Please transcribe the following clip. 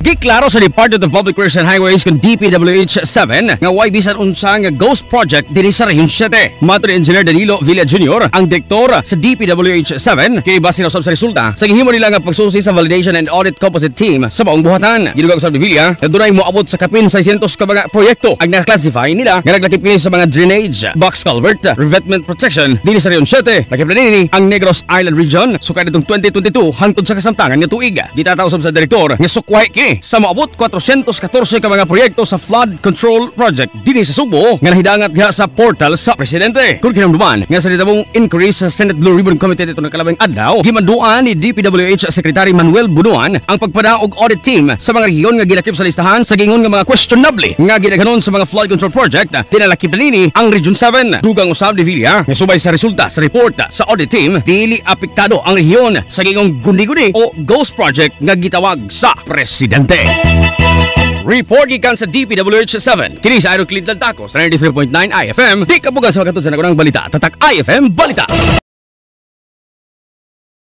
Giklaro sa Department of Public Works and Highways kung DPWH 7 nga way bisan unsa nga ghost project dinhi sa Rehiyon 7. Matod ni Engineer Danilo Villa Jr., ang direktor sa DPWH 7, kini base na usab sa resulta sa gihimo nila nga pagsusi sa Validation and Audit Composite Team sa maong buhatan. Gidugang usab ni Villa nga dunay moabot sa kapin 600 ka mga proyekto ang na-classify nila nga naglakip kini sa mga drainage, box culvert, revetment protection dinhi sa Rehiyon 7. Lakip na nini ang Negros Island Region sukad nitong 2022 hangtod sa kasamtangan nga tuig. Gitataw usab sa direktor nga sukway kini sa moabot 414 ka mga proyekto sa flood control project dinhi sa Sugbo nga nahidangat diha sa portal sa presidente. Kung kinamduman nga sa nitabong inquiry sa Senate Blue Ribbon Committee dito ng kalabing adlaw, gimanduan ni DPWH Secretary Manuel Bunuan ang pagpadaog audit team sa mga rehiyon nga gilakip sa listahan sa gingon nga mga questionable nga gidaghanon sa mga flood control project. Dinalakip na nini ang Region 7. Dugang usab ni Villa nga subay sa resulta sa report sa audit team, dili apektado ang rehiyon sa gingong guni-guni o ghost project nga gitawag sa presidente. Report gikan sa DPWH 7. Kini sa Idol Clinton Taco sa 93.9 IFM. Di kabugan sa makatod sa nagunang balita. Tatak IFM Balita.